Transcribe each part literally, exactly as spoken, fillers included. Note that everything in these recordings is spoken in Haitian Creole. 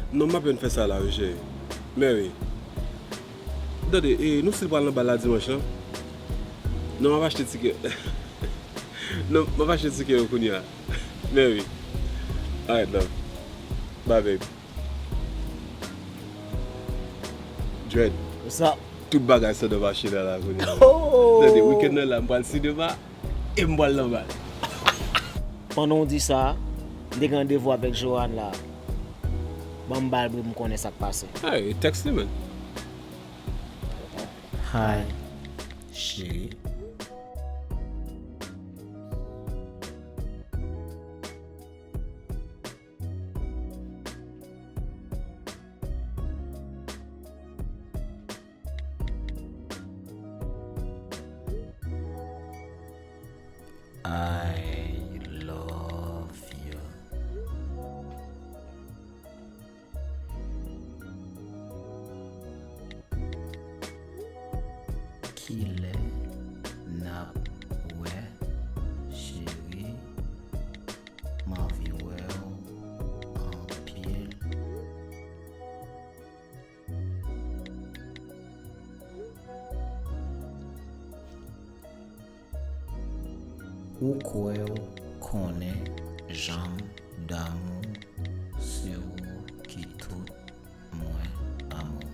Non, m apèn fè sa la, wi, cheri. Mary. Tande, e, nou still pral nan bal la dimanch lan? Non, m ap achte tikè. Non, m ap achte tikè yo kounye a. Mary. Alright, love. Bye, babe. Dread. What's up? Tout bagay sot nan mache la, la, kounye a. Oh! Tande, weekend nan la, m pral sinema e m pral nan bal. Pandan w di sa, m te gen randevou avèk Joanne la. Ban m ba l bri pou m konnen sa k pase. Hey, text li, man. Hi, cheri. I love you. Kilè n ap wè, cheri? M anvi wè w anpil. Ou kwè w konnen jan m damou, se ou ki tout mwen, amou.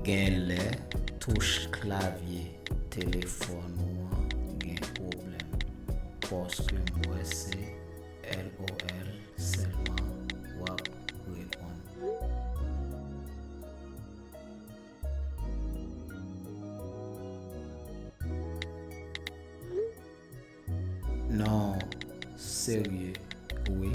Genlè touch klavye telefòn ou an gen pwoblèm, paske m wè se L O L sèlman w ap reponn. Non, serye, wi,